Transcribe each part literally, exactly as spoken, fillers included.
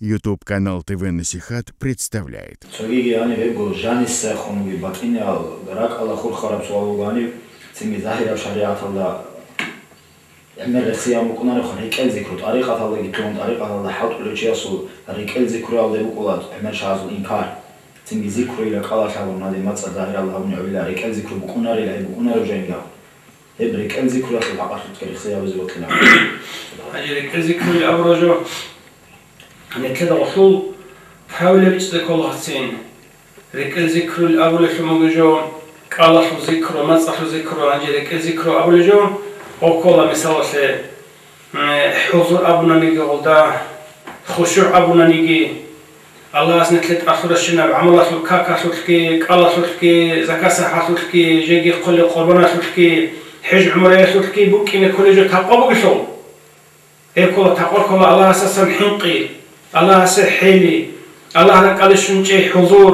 YouTube канал ТВ Насихат представляет. Цогиги гьаниб гьебго жаниса хунги батӀиниял ракӀалда хурхараб суал буго гьаниб, цинги загьираб шаригӀаталда гӀемер рехсеян букӀунарехъо рекӀел зикру, тӀарикъаталдаги лъугьун, тӀарикъаталда хӀалтӀулев чиясул рекӀел зикруялде букӀула гӀемер шагьазул инкар. Цинги зикруила кӀалалъ абун гьадин мацӀалъ загьиралда гьабуни гӀолила, рекӀел зикру букӀунарила, гьеб букӀунарев жо инкар. Гьеб рекӀел зикруялъул хӀакъалъулъги рехсеябизе вокьила. Гьанже рекӀел зикрули абураб жо, нилъеда гъолъул правила бичӀчӀизе ккола гьацин. РекӀел зикрули абулелъул мугӀжо, кӀалалъул зикру, мацӀалъул зикру, гьанже рекӀел зикру абулеб жо, гъо ккола, мисалалъе, м, хӀузур абунаниги гъолда, хушугӀ абунаниги, Аллагьас нилъе тӀалъуращинаб гӀамалалъул какалъулъги, кӀалалъулъги, закат-сахӀалъулъги, жеги хъулеб къурбаналъулъги, хӀеж-гӀумраялъулъги букӀине кколеб жо такъва бугелъул. Гьеб ккола, такъва ккола Аллагьасасан хӀинкъи, Аллагьасе хӀели, Аллагь ракӀалде щун чӀей хӀузур.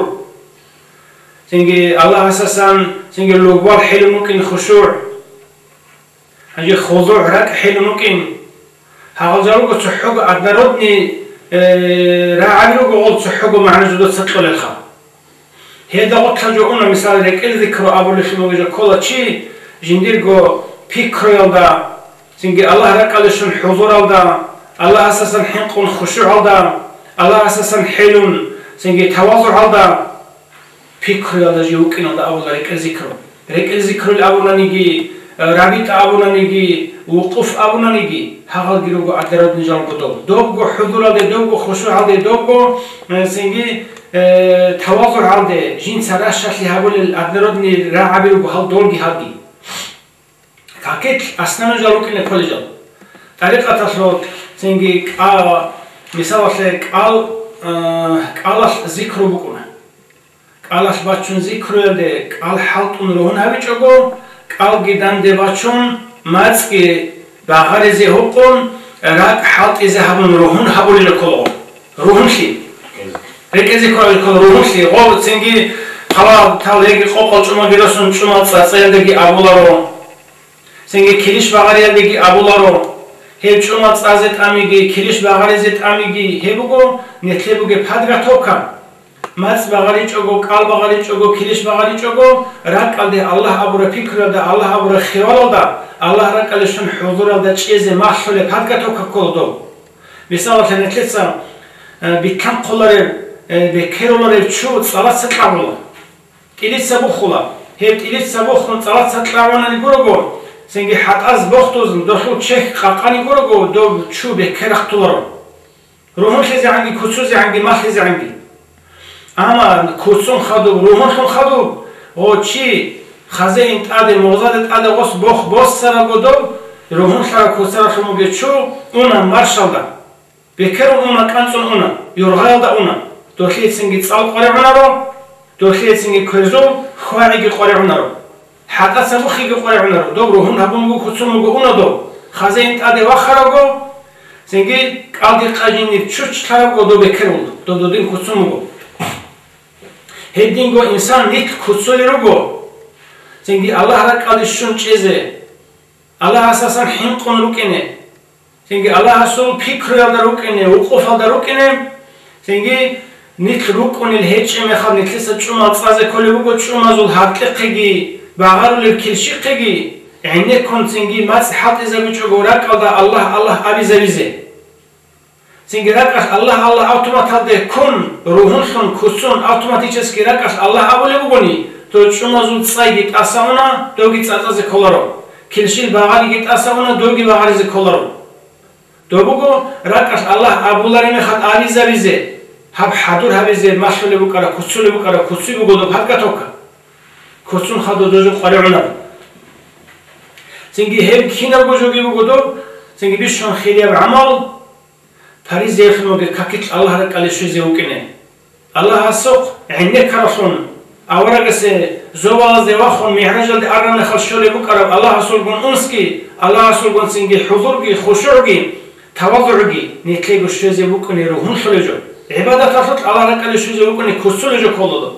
Цинги Аллагьасасан цинги лугбал хӀелун вукӀин хушугӀ. Гьанже хузугӀ ракӀ хӀелун вукӀин. Гьагъал жавабго цохӀого однородный, э, рагӀаби руго, гъол цохӀого магӀна жодоца кьолелха. Гьелда гъорлъа жо уна, мисал, рекӀел зикру абулелъул мугӀжо ккола чи жиндирго пикруялда, цинги Аллагь ракӀалде щун хӀузуралда, Аллагьасасан хӀинкъун хушугӀалда, Аллагьасасан хӀелун, цинги тавазугӀалда. Пикруялда жив вукӀиналда абула рекӀел зикру. РекӀел зикрул абунаниги, рабитӀа абунаниги, вукъуф абунаниги, гьагъалги руго однородный жалго доб. Добго хӀузуралде, добго хушугӀалде, добго, э, цинги, э, тавазугӀалде, жинца ращалъи гьабулел однородный рагӀаби руго гьал долги гьалги. Какил основной жал рукӀине кколел жал. ТӀарикъаталъул цинги кӀа-, мисалалъе, кӀал, э, кӀалалъ зикру букӀуна. КӀалалъ бачун зикруялде кӀал хӀалтӀун ругьун гьабичӀого, кӀалги данде бачун, мацӀги багъаризе гьукъун, ракӀ хӀалтӀизе гьабун ругьун гьабулел ккола. Ругьунлъи. РекӀел зикру абулел ккола ругьунлъи. Гъо цинги хъалатал гьеги къокъал чӀумаги росун чӀумал цӀацӀаялдаги абуларо. Цинги килищ багъариялдеги абуларо, гьеб чӀумал цӀазе тӀамиги, килищ багъаризе тӀамиги, гьеб буго нилъер бугеб подготовка. МацӀ багъаричӀого, кӀал багъаричӀого, килищ багъаричӀого, ракӀалде Аллагь абураб пикруялда, Аллагь абураб хиялалда, Аллагь ракӀалде щун хӀузуралда чӀезе малъулеб подготовка ккола доб. Мисалалъе, нилъеца, э, битлъан хъулареб, э, бекерулареб чу цӀалаца кьабула. ТӀилица бухула. Гьеб тӀилица бухун цӀалаца кьабунани гурого, цинги хӀатӀаз бохдузун дохул чехь къакъани гурого, доб чу беккерахъ толаро. РугьунлъизегӀанги, куцузегӀанги, малъизегӀанги. Амма куцун хадуб, ругьунлъун хадуб, гъо чи хазеин тӀаде, мугъзаде тӀаде гъос бох боссарабго доб, ругьунлъараб куцаралъун бугев чу уна маршалда. Бекерун уна, кӀанцӀун уна, юргъаялда уна. Долъиецинги цӀал къваригӀунаро, долъиецинги кверзул хьвагӀиги къваригӀунаро. ХӀатӀаца бухиги къваригӀунаро, доб ругьун гьабун буго, куцун буго уна доб. Хазеин тӀаде вахарабго, цинги кӀалдихъа жиндир чуч лъарабго доб бекерул, доб додин куцун буго. Гьединго инсан нилъ куцулел руго, цинги Аллагь ракӀалде щун чӀезе, Аллагьасасан хӀинкъун рукӀине. Цинги Аллагьасул пикруялда рукӀине, вукъуфалда рукӀине, цинги нилъ рукӀунел гьечӀеб мехалъ нилъеца чӀумал цӀазе кколеб буго, чӀумазул гьаркьихъеги, багъарулеб килщихъеги гӀенеккун, цинги мацӀ хӀалтӀизабичӀого ракӀалда Аллагь, Аллагь абизабизе. Цинги ракӀалъ Аллагь, Аллагь автоматалде ккун, ругьунлъун, куцун, автоматически ракӀалъ Аллагь абулеб бугони, дов чӀумазул цӀайги тӀаса уна, довги цӀацӀазе кколаро. Килщил багъариги тӀаса уна, довги багъаризе кколаро. Доб буго ракӀалъ Аллагь абулареб мехалъ абизабизе, гьаб хӀадур гьабизе малъулеб букӀараб, куцулеб букӀараб, куци буго доб подготовка. Куцун хадуб дозул къваригӀунаро. Цинги гьеб кинабго жоги буго доб, цинги бищун хирияб гӀамал, паризаялъун вугеб какилъ Аллагь ракӀалде щвезе вукӀине. Аллагьасухъ гӀенеккаралъун, аварагасе зобалазде вахун мигӀражалде араб мехалъ щолеб букӀараб Аллагьасулгун унсги, Аллагьасулгун цинги хӀузурги, хушугӀги, тавазугӀги, нилъего щвезе вукӀуни ругьунлъулеб жо. ГӀибадаталъулъ Аллагь ракӀалде щвезе вукӀуни куцулеб жо ккола доб.